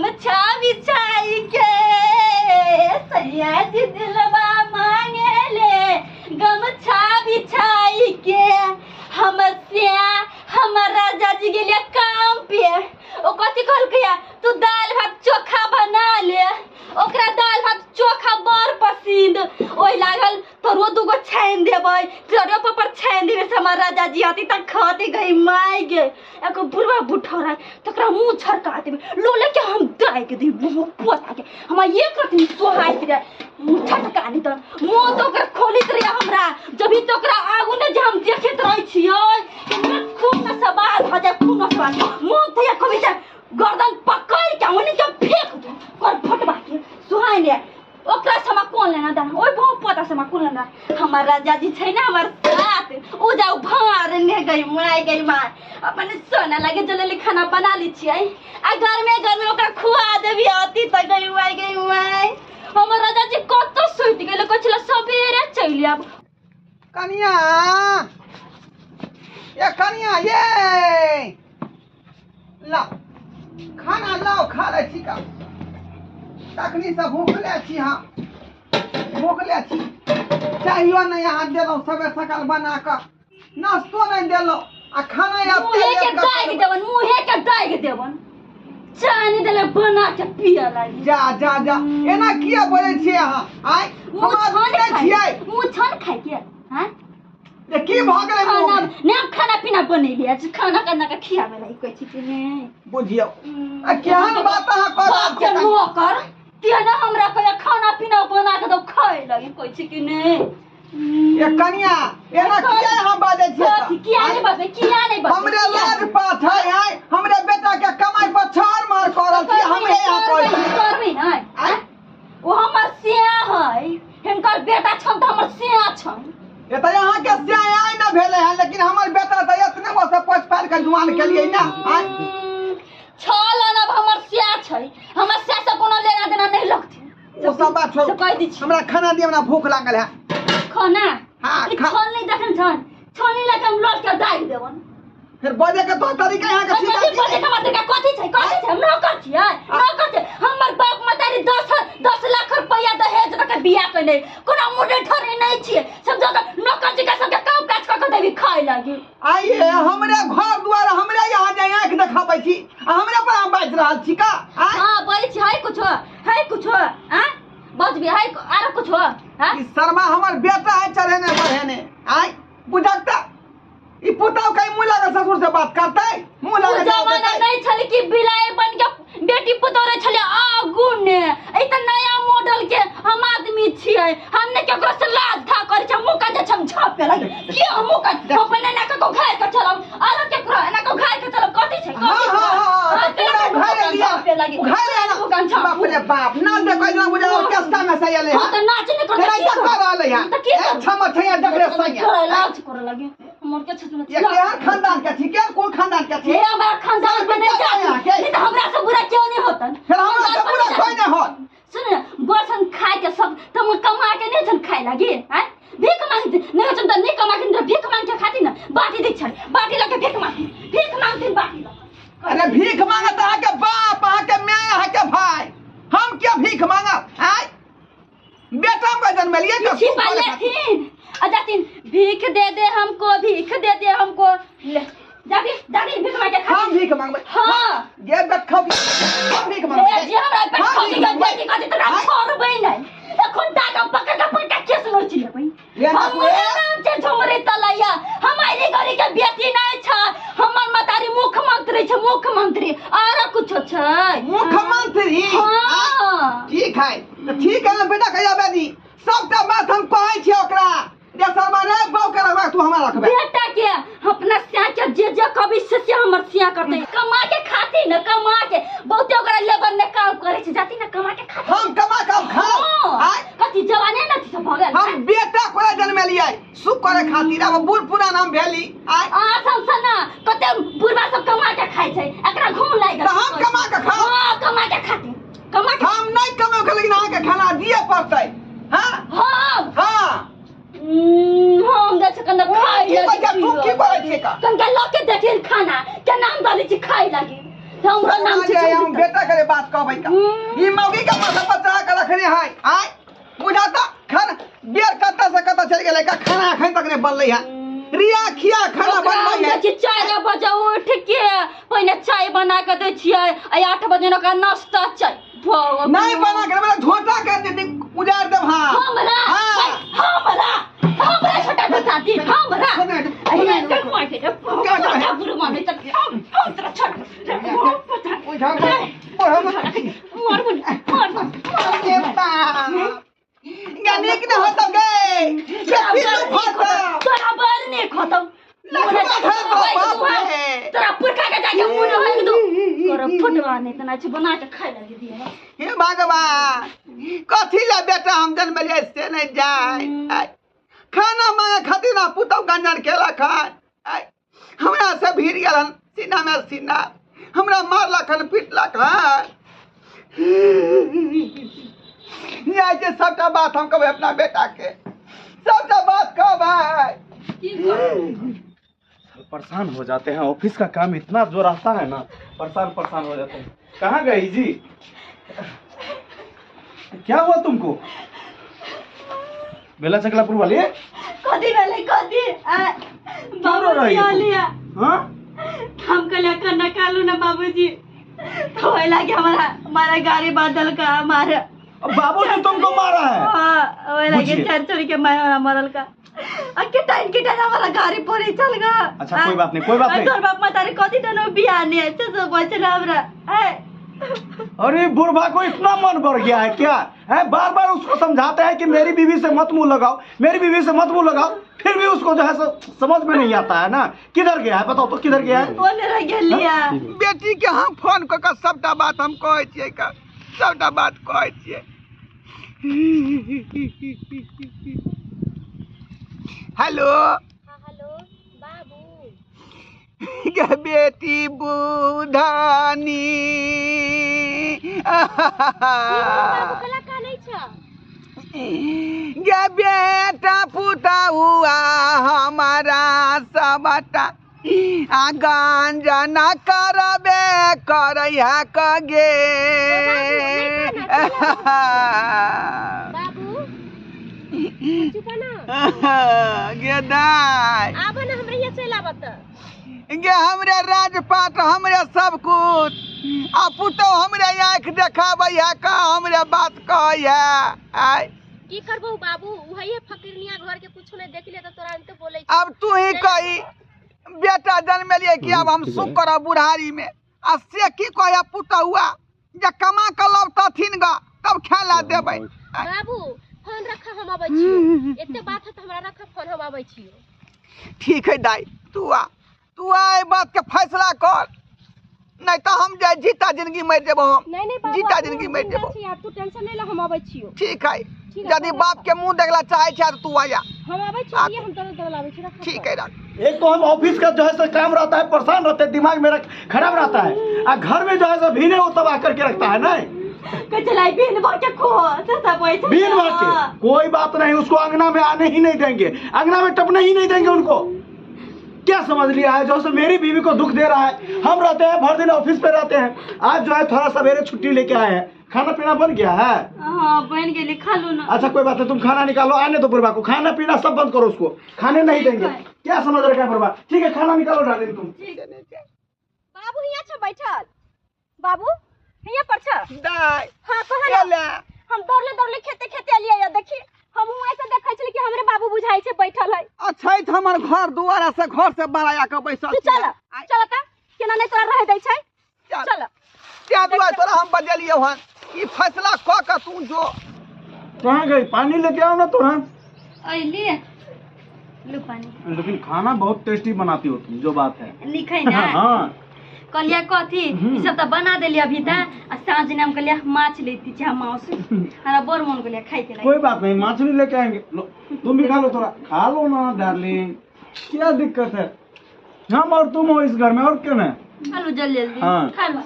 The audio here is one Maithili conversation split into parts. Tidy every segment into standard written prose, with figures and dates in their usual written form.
गमछा बिछाई के सैया जी दिलवा मांगेले गमछा बिछाई के। हमर सिया हमर राजा जी गेलिए काम पे, ओ कथी कहलकै तू दालि भात चोखा बना ले, ओकरा दालि भात चोखा बड़ पसिंद, ओहि लागल तोरो दूगो छानि देबै, तोरो पापड़ छानि देबै से हमर राजा जी अति तक खाते गई माय गे। एगो बुढ़वा बुढ़ौरा तकरा मुँह छड़का देबै, लोले के हम दागि देबै मुँह पोता के, हमरा एक रत्ती सोहाइत रहे मुँह छटका नहीं तऽ मुँह तऽ ओकरा खोलैत रहे हमरा, जब भी तऽ ओकरा आगू ने जे हम देखैत रहै छियै तऽ खून सवाल भऽ जाय, खून सवाल मुँह तऽ कभी तऽ गर्दन पकड़ के ओने के फेंक दे कर फटवा के सुहाइ ने। ओकरा से हमरा कोन लेना देना, ओहि बहु पोता से हमरा कोन लेना, हमर राजा जी छै ने हमर साथ, ओ जाउ भार ने गई माय गई माय अपन सोना लागे जल्दी खाना बना ली छियै आ गरमे गरमे ओकरा खुआ देबी अति तऽ गई माय गई माय। हमर राजा जी कतऽ सुति गेलै, कहै छलै सबेरे चलि आब। कनिया ये कनिया ये लाओ खाना लाओ, खा लै छी का तखनी से भूखले छी, हम भूखले छी, चाहियो नहीं अहाँ देलहुँ सबेर सकाल बना कऽ, नाश्तो नहीं देलहुँ आ खाना आब मुँहे के दागि देबन, मुँहे के दागि देबन, चाय नहीं देले बना के पिया लागी। जा जा जा एना किया बजै छियै अहाँ? आइ मुँह हमरा छन सुनै खाइ छियै मुँह छन खाइ के हाँ जे की भऽ गेलै खाना मुँहमे? ने खाना पीना बनेलियै खाना केना के खियाबै लागी कहै छी कि ने बुझियौ आ केहन बात अहाँ कऽ रहल बाप के छियै? नौकर तेना हमरा कहैया खाना पीना बना के दो खाय लागी कहै छी कि ने। ये कनिया एना किया अहाँ बाजै छियै तऽ? कथी किया नहीं बाजबै, किया नहीं बाजबै? हमरे लाज पात है आइ, हमरे बेटा के कमाई पर छाड़ मार कऽ रहल छी, हमरे यहाँ कहै छी। करबै नहि आँय? ओ हमर सिया है, हिनकर बेटा छन तऽ हमर सिया छन। ए तऽ अहाँके सिया आइ ने भेलै हन, लेकिन हमर बेटा तऽ एतने गो से पोछि पारि कऽ जुआन केलियै ने। आँय? छल अब हमर सिया छै, हमर सिया से कोनो लेना देना नहीं लगथिन। ओ सब बात छोड़ू, से कहि दै छी। हमरा खाना दिअ, हमरा भूख लागल है। खाना? हाँ, ई छल नहीं देखन छन, छल नहीं लगे हम लौट के दागि देबन। फिर बजे के तो तरीका यहाँ के कथी सीधा बजे के मतलब कथी छै, कथी छै? हम नौकर छियै, नौकर छियै। हमर बाप मतारी 10 लाख रुपया दहेज रख के बियाह केने, कोनो मुंडे ठरे नहीं छियै, समझो तऽ नौकर जी के सबके काम काज कऽ के देबी खाय लागी। आइए हमरे घर दुआर हमरे यहाँ जे आँखि देखाबै छी आ हमरे पर अहाँ बाजि रहल छी का? आँय? हाँ बजै छी, है कुछो, है कुछो, आँय? बजबी, है आरो कुछो, हाँ? ई शर्मा हमर बेटा है चढ़ेने बढ़ेने, आँय? बुझक तऽ ई पुतहु कहीं मुँह लागल ससुर से बात करतै, मुँह लागल ओ जमाना देतै। नहीं छलै कि बिलाइ बन के बेटी पुतहु रहै छलै आगू ने, ई तऽ नया मॉडल के हम आदमी छियै, हम ने केकरो से लाज था करै छै, मुँह काजे छै हम झापे लागी की हम मुँह काज हम अपन एना कऽ घाय के चलब, आरो केकरो एना कऽ घाय के चलब, कथी छै, कथी हाँ, छै? हाँ, हाँ, हाँ, तऽ पूरा केना कऽ उघारि लिअ। झापे लागी? उघारि लिअ ना। मुँह कान झापू। बाप रे बाप, नाच देखै छलहुँ, बुझायल ऑर्केस्ट्रा में से एलै हाँ, हँ। तऽ नाच नहि करतै, तेना की तऽ कऽ रहलै हँ। तऽ की ए, करबै? क्षमा छैया, देखले सैया। करऽ लाज करऽ लागी। हमर के छथुन ये केहन खानदान के छी, केहन कोन खानदान के छी? हे हमरा खानदान पे नहीं क्या जाती, के? नहीं तो हमरा से बुरा क्यों नहीं होतन? फिर हमरा से बुरा कोई नहीं होत। सुन न, गोरसन खाए के सब तुम कमा के नहीं छन खाए लागी, हैं? भीख मांगती नहीं होतन तो नहीं कमा के नहीं, भीख मांग के खाती ना, बाटी दी छन, बाटी लके भीख मांगती, भीख मांगती बाटी लके। अरे भीख मांगत अहाँ के बाप, अहाँ के my, अहाँ के भाई, हम क्या भीख मांगब? आँय? बेटा हमको जन्मेलिए के छिपा सुख वाले खातिर। लेथिन, आ जातिन भीख दे दे हमको, भीख दे दे हमको, ले जातिन, जातिन भीख मांगे खातिर। हम भीख मांगबै। हाँ। गे बेट खाओ, हम भीख मांगबै। ए, जे हमरा पेट हम खाओ, भीख गे मांगबै। बेटी कहती तोरा हाँ। छोड़बै नहि। एखन टाका पकड़ के पकड़ के केस नोचि लेबै। ले ना हमरे तू, ए। नाम छै झुमरी तलैया, हम आइली घड़ी के बेटी नहि छै, हमर मतारी मुख्यमंत्री छै, मुख्यमंत्री, आरो कुछो छै। मुख्यमंत्री? हाँ। ठीक है, तऽ ठीक है ना बेटा कहिया बेदी, सबटा बात हम कहै छियै ओकरा। रे शर्मा रे, बाउ के रखबे तू हमरा रखबे। बेटा के अपना सिया के जे जे कभी से से हमर सिया करते, कमा के खाती न, कमा के बहुते ओकरा लेबर ने काम करे छै, जाती न कमा के खाती। हम कमा के हम खाओ। हाँ। आय? कथी जवाने न थी सब भऽ गेल। हम बेटा कोरा जन्मेलियै सुख करे खातिर, अब बूढ़ पुरान हम भेली। आय? आ सब ना कते बुढ़वा सब कमा के खाइ छै, एकरा घूम लागि गेल। तऽ हम कमा के खाओ। हाँ, कमा के खाती, कमा के। हम नहीं कमाब, लेकिन अहाँ के खाना दिए पड़तै। हाँ? हाँ। हाँ। हम जाइ छियै कने खाइ की लए। बच्चा, तू की करै छियै का? कनिका लऽ के देखिन खाना, केना हम दऽ दै छी खाइ लागी। तऽ हमरो नाम छै हम झुमरी बेटा के के बात कहबै का। ई मौगी के माथा पर चढ़ा के रखने है आय बुझाता खाना बेर कत्ता से कत्ता चलि गेलै का खाना एखन तक नहि बनलै है रिया खिया खाना बनबै है। 4 बजे उठ के पहिने चाय बना के दै छियै आ 8 बजे ओकरा नाश्ता चाय नहीं बना के बड़ा झोटा कर दे उजाड़ देब। हां हमरा हमरा हमरा छोटा छोटा दी हमरा अरे कर माटे छोटा बुरु माने त हम तोरा छोड़ उठा मार मार मार के बाप गनिक न होत गे तोरा बर ने खतम तोरा पुरखा के जाके मुंह होई दो तोरा फुटवा नहीं तना छै बना के खाय लगे दिए। हे भगवान कथी ला बेटा हम जन्मलियै से नहीं जाय खाना मांगे खातिर ना पुतौ गंजन केला खान हमरा से भीड़ गेलन सीना में सीना हमरा मारलक हन पिटलक हन। जाइ छै सबटा बात हम कहबै अपना बेटा के सबटा बात कहबै। परेशान हो जाते हैं, ऑफिस का काम इतना जो रहता है ना, परेशान परेशान हो जाते हैं। कहाँ गई जी, क्या हुआ तुमको? बेला चकलापुर वाली कदी वाले कदी बाबूजी आलिया। हां हम कल कन्ना कालू ना बाबूजी तो वही लागे हमारा हमारा गाड़ी बादल का हमारा बाबूजी तुमको मारा है। हां वही लागे चर चर के मारा मरल का किटाइन किटाइन हमारा गाड़ी पूरी चल गा। अच्छा कोई बात नहीं, कोई बात नहीं। तोर बाप मातारी कदी तनो बियाह नहीं अच्छा से बचल हमरा। अरे बुढ़वा को इतना मन बढ़ गया है क्या है? बार बार उसको समझाते हैं कि मेरी बीवी से मत मुंह लगाओ, मेरी बीवी से मत मुंह लगाओ, फिर भी उसको जो है समझ में नहीं आता है ना। किधर गया है बताओ तो, किधर गया है? लिया बेटी के हम फोन क के सबटा बात हम कहै छियै का सबटा बात कहै छियै। हेलो हेलो बाबू गे बेटी बुधानी बाबू कला का नहीं छ गे बेटा पुता हुआ हमारा सबटा आ गंजना करबे करैहा गे बाबू चुप ना गे दाई आब ना हमरे यहाँ चल आबत गे हमरे राजपाट हमरे सब कुछ आ पुतौ हमरे आँख देखाबै है का हमरे बात कहै है। आय की करबो बाबू वही फकीरनिया घर के कुछ नहीं देख ले त तोरा अंत बोलै। अब तू ही कही बेटा जन्मेलिए कि अब हम सुख करब बुढ़ारी में आ से की कहै पुतौआ जे कमा के लबतथिन ग तब खेला देबै। बाबू फोन रखा हम आबै छियो, एते बात है त हमरा रखा फोन हम आबै छियो। ठीक है दाई तू आ तू आ बात के फैसला कर नहीं तो हम जाए जीता जिंदगी मर जेबो हम। नहीं नहीं बाबू जीता जिंदगी मर जेबो तू टेंशन नहीं ले हम आबै छियो। ठीक है यदि बाप के मुंह देखला चाहे छै तो तू आ जा हम आबै छियो हम तोरा दौड़ आबै छी। ठीक है रख। एक तो हम ऑफिस का जो है सो काम रहता है, परेशान रहते हैं, दिमाग मेरा खराब रहता है आ घर में जो है सो भीने वो तबाह करके रखता है। नहीं बीन भर के कोई बात नहीं, उसको अंगना में आने ही नहीं देंगे, अंगना में टपने ही नहीं देंगे उनको। क्या समझ लिया है जो सो मेरी बीवी को दुख दे रहा है। हम रहते हैं भर दिन ऑफिस पे रहते हैं, आज जो है थोड़ा सवेरे छुट्टी लेके आए हैं। खाना पीना बन गया है? हाँ बन गया, खा लो ना। अच्छा कोई बात नहीं, तुम खाना निकालो, आने दो बुढ़वा को, खाना पीना सब बंद करो, उसको खाने नहीं देंगे। क्या समझ रखा है बुढ़वा? ठीक है खाना निकालो डार्लिंग तुम। बाबू यहाँ छ बैठल, बाबू यहाँ पर छ। दाई हां कह ना हम दौड़ले दौड़ले खेते खेते आलिए, देखी हम ऐसे देखै छली कि हमरे बाबू बुझाई छै बैठल है। अच्छा त हमर घर दुआरा से घर से बाहर आ के बैसल। तू चल चल त केना नहीं तोरा रह दै छै, चल त्या दुआर तोरा हम बजलियो हन ई फैसला क के तू जो। कहां गई? पानी लेके आओ ना तुरंत। अइली लो पानी। लेकिन खाना बहुत टेस्टी बनाती हो तुम, जो बात है लिखै ना। हां कहलिया कथी ई सब त बना देली अभी त आ साँझ ने हम कहलिया माछ लेती छै माउस, हमरा बड़ मन कहलिया खाइ के। कोई बात नहीं माछ भी लेके आएंगे, लो तुम भी खा लो थोड़ा, खा लो ना डार्लिंग, क्या दिक्कत है? हम और तुम हो इस घर में और क्यों है? खा लो जल्दी जल्दी। हाँ। खा लो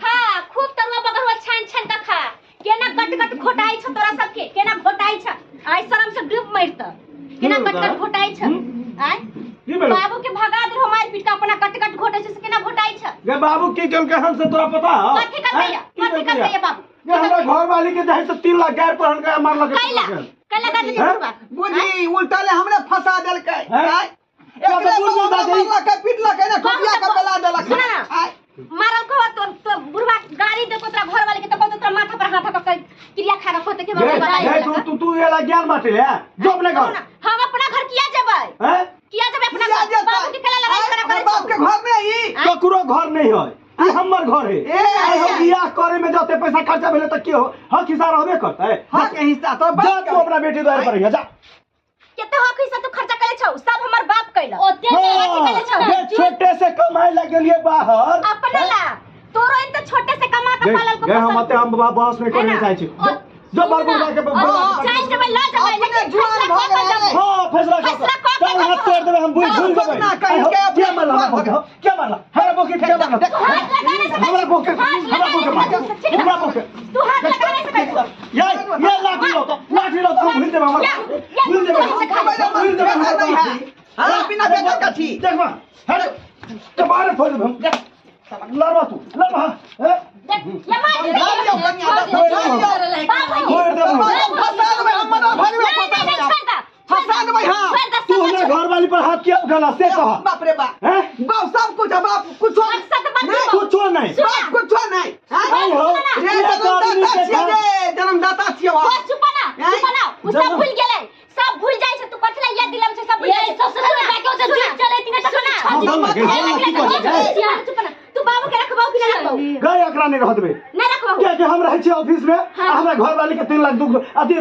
खा, खूब तरुआ बगरुआ छान छान के खा, केना गट गट घोटाई छ तोरा सबके, केना घोटाई छ आइ शरम से डूब मरत, केना गट गट घोटाई छ आइ बाबू के भगा दे मार पीट के अपना कट कट घोटे छै से केना घोटाई छ। गे बाबू की केलकै हम से तोरा पता हौ? कथी करतै? कथी करतै बाबू? गे हमरा घर वाली के जे है से 3 लाख गैर पर हनका मारलक। कैला कैला कर देलकै बुढ़वा? बुझी उल्टा ले हमरे फंसा देलकै। हैं? एकरे बुढ़ बुढ़ दादी। मारलकै पिटलकै ना ठोकिया के बेला देलक। सुना ना। मारल कहो तो तो बुढ़वा गाड़ी देखो तोरा घर वाले के तो कहतो तोरा माथा पर हाथ रख के क्रिया खा रखो तो के गे गे तू तू तू एला ज्ञान बाटे ले जो अपने घर। हम अपना घर किया जेबै? हैं? किया जेबै अपना घर? बाबू के केला लड़ाई करा करे बाप के घर में ई ककरो घर नहीं है, ई हमर घर है। ए, हम बियाह करे में जते पैसा खर्चा भेलै त के हो हक हिस्सा रहबे करतै। हक हिस्सा तो जा तू अपना बेटी द्वार पर रहिया जा। केते हक हिस्सा तू खर्चा करे छौ? सब हमर बाप कैला। ओते हाँ, छोटे से कमाए लगलिए बाहर अपने ला तोरो इन त छोटे से कमा के पालल को गे हम अते हम बहस नहीं करने चाहै छी। जो बार बार के चाहे जेबै ल जेबै लेकिन जुआन फैसला भऽ कऽ के गेलै। जेबै। हां फैसला कर फैसला कऽ के चल हाथ तोड़ देबै हम भूल भूल जेबै। ना कहि के क्या मारला हमरा बोके क्या मारला हमरा बोके क्या मारला हाथ लगाने से हमरा बोके हमरा बोके हमरा बोके तू हाथ लगाने से पहले ये ये लाठी लो तो लाठी लो तो भूल देबै हमरा भूल देबै भूल देबै हां बिना बेटा का छी देखबा हट तो बाहर फोड़ देबै हम। लड़वा तू लड़वा हैं देख ये मार दे मार दियौ कनिया, मार दियौ। बाबू फोड़ देबै फंसा देबै हम मना भरबै नहीं नहीं नहीं छोड़ दे फंसा देबै। हां छोड़ दे तू हमरा घर वाली पर हाथ किया उठाला से कह। बाप रे बाप हैं बाप सब कुछ बाप कुछ सब बात नहीं कुछो नहीं बाप कुछ नहीं नहीं हो रे जन्मदाता छियै रे जन्मदाता छियै ओ चुप ना चुप ना उ सब भूल गेलै सब भूल जाइ छै तू कथि ला याद दिलाबै छै सब भूल जाइ छै। ससुर बाकी ओते झूठ चलै तिने सुना चुप ना तू बाबू के रखबाऊ कि नहीं रखबाऊ? गए एकरा नहीं रह देबै नहीं रखबाऊ क्या कि हम रहै छी ऑफिस में आ हमरा घर वाली के 3 लाख दुख अथी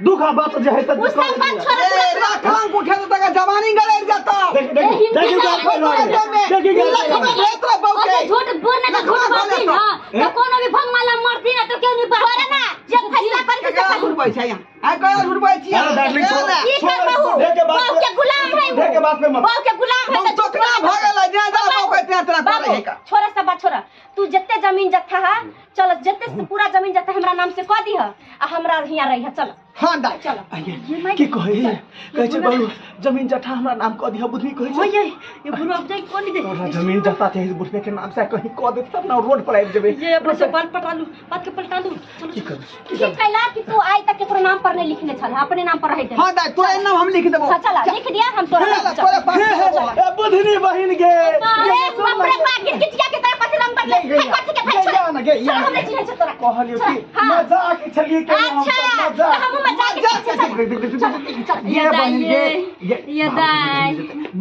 दुख आ बात जे है से उ सब बात छोड़ ए राखलांग उठे तो तक जवानी गले जाता। देख देख देख देख ओते झूठ बोल ना झूठ बोलती ना तो कोनो भी भंगमाला मरती ना तो क्यों नहीं छोड़ ना जे फैसला कर के केकरा झूठ छै यहाँ आ कया झूठ बोलै छी अरे डार्लिंग छोड़ की करबहु? देख के बात बाप के गुलाम है उ। देख के बात में मत बाप के गुलाम है हम चोकना भ गेलै जे जा बाप के तें तेरा बाबू करे है का छोड़ा सब बात छोड़ा तू जते जमीन जत्था है चल जते से पूरा जमीन जत्था हमरा नाम से कह दीह आ हमरा हिया रही है चल हां दाइ चल की कहै कहै छै बाबू जमीन जट्ठा हमरा नाम कह दिह बुधनी कहै छै ये ये बुढ़वा अब जाई कोन दे तोरा जमीन जत्था छै बुढ़वे के नाम से कहीं कह देत तब ना रोड पर आबि जेबै। ये अपने से बाल पटा लू बात के पलटा लू चलो की करबै ठीक कैला कि तू आइ तक केकरो नाम पर नहीं लिखने छल अपने नाम पर रह दे। हां दाइ तोरे नाम हम लिख देबो। चल लिख दिया हम तोरा चल तोरे पास ए बुधनी बहिन गे अरे बाप रे बाप गिरगिटिया के तरह कथि रंग बदले गे, है कथि के भाई गे, छोड़ ना, गे, या छोड़ ना। हमरे चिन्है छै तोरा कहलियो कि हाँ। मजाक छलिए के हम अच्छा सब मजाक तो हमहूँ मजाक के ये बहिन गे ये दाई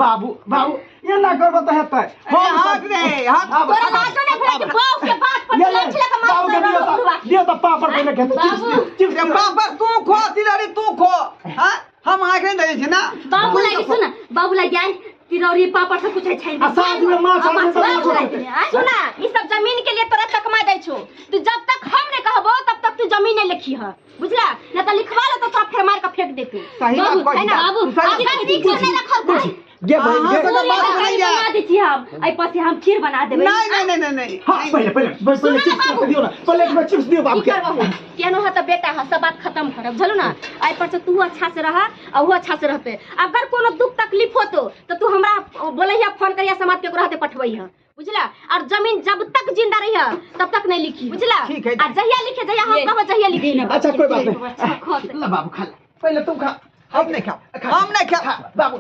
बाबू बाबू ये ना करब त हेतै हम हाथ रे हाथ तोरा लाजो नहीं भेलै कि बाप के बात पर ये ले, लाठी लगा बाबू के मार दियो बुढ़वा त दियो त पापड़ पहिले खेतै चिप्स बाबू। दियो, चिप्स रे दियो। पापड़ तू खो तिलरी तू खो हां हम आंख नहीं दै छै ना बाबू लागी सुन बाबू लागी आइ तिरौरी पापड़ सब कुछ छै आ साँझ में माछ आनै तऽ माछो खेतै। सुना ई सब जमीन के लिए तोरा चकमा दै छौ तू जब तक हम नहीं कहबो तब तक तू जमीन नहीं लिखी है बुझला ना तो लिखवा लो तो तोरा फेर मार के फेंक देतू सही बात बाबू, कही है ना? बाबू सही अगर नीक से नहीं रखल तो गे बहिन अहाँ गे सबके बात तरकारी नहीं बना है दै छी हम एहि पर से हम खीर बना देबै। नहीं नहीं नहीं नहीं नहीं हाँ पहिले पहिले पहिले चिप्स बाबू। दियो ना प्लेट में चिप्स दियो बाबू की के करबहु केनो ह त बेटा ह सब बात खत्म करब बुझलु ना एहि पर से तू अच्छा से रह आ उ अच्छा से रहते अगर कोनो दुख तकलीफ होतो तो तू हमरा बोलैया फोन करिया समाज के रहते पठबैया बुझला और जमीन जब तक जिंदा रही तब तक नहीं लिखी बुझला ठीक है। आ जहिया लिखे जहिया हम कहब जहिया लिखी। अच्छा कोई बात नहीं ला बाबू खा ले पहले तू खा हम नहीं खाओ हम नहीं खाओ बाबू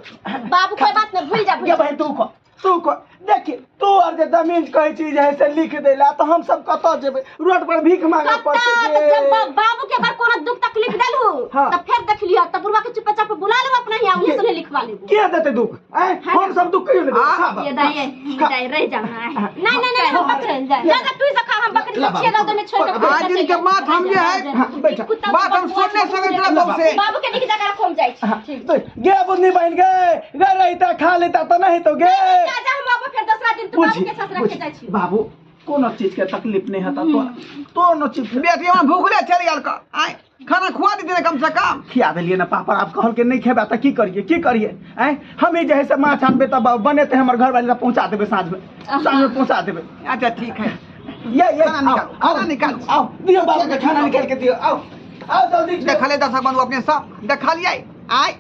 बाबू कोई बात नहीं भूल जा भूल ये बहन तू खा तू खा देखी तू और जे जमीन कहै छी जे से लिख देला तो हम सब कतऽ जेबै रोड पर भीख मांगे कत्ता पड़तै तो जब बाबू के अगर कोनो दुख तकलीफ देलहु हाँ। तब फिर देख लिह तब बुढ़वा के चुपचाप बुला लेब अपना यहाँ उन्हीं से लिखवा लेबू के देतै दुख आँय हम सब दुख कहियो नहि देबै। खा बाबू, ये दाई दाई रह जाओ ना नहीं नहीं नहीं हम बकरी जा जा तू ही खा हम बकरी के छेड़ा दो में छोड़ के आज इनके बात हम जे है हाँ, बैठ बात हम सुनने सके छला बाबू से बाबू के निक जगह रखो हम जाइ छी गे बुधनी बहिन गे गे रहिता खा लेता तऽ नहि तो गे जा जा हम आबो फिर दूसरा दिन तू बाबू बुझी के साथ रखे बुझी जाइ छी बाबू कोनो चीज के तकलीफ नहीं हेता तोरा कोनो चीज के। बेटी हम भूखले चल गेल का आय खाना खुआ देते कम से कम खिया देलियै ना पापड़ आब कहल के नहीं खेबा तऽ की करिए की करिए आँय हम ही जे है से माछ आनबै तऽ बनेतै हमर घरवाली तऽ पहुँचा देबै साँझमे पहुँचा देबै। अच्छा ठीक है ये खाना निकालो, आओ, खाना निकालो। आओ दियौ बाबू के खाना निकाल के दियौ आओ आओ जल्दी देखले दर्शक बंधु अपने सब देखलिए आय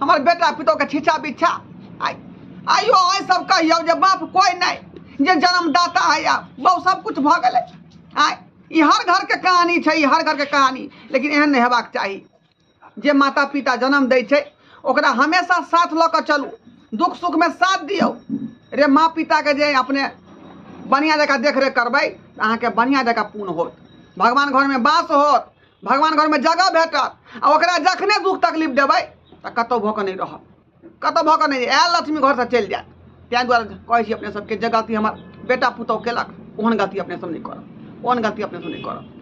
हमर बेटा पुतोह के छिछा बिछा आय आइयो आय सब कहियो जे बाप कोई नहीं जे जन्मदाता है आब बहु सब कुछ भऽ गेलै। आँय, ई हर घरके कहानी छै, ई हर घरके कहानी, लेकिन एहन नहि हेबाक चाही। जे माता पिता जन्म दै छै ओकरा हमेशा साथ लऽ कऽ चलू, दुख सुखमे साथ दियौ। रे माँ पिताके जे अपने बढ़िआँ जकाँ देखरेख करबै तऽ अहाँके बढ़िआँ जकाँ पुण्य होत, भगवान घरमे वास होत, भगवान घरमे जगह भेटत। आ ओकरा जखने दुख तकलीफ देबै तऽ कतहु भऽ कऽ नहि रहत, कतहु भऽ कऽ नहि आयल, लक्ष्मी घरसँ चलि जायत। ताहि दुआरे कहै छी अपने सबके, जे गलती हमर बेटा पुतहु केलक ओहन गलती अपने सब नहि करब, ओहन गलती अपने सब नहि करब।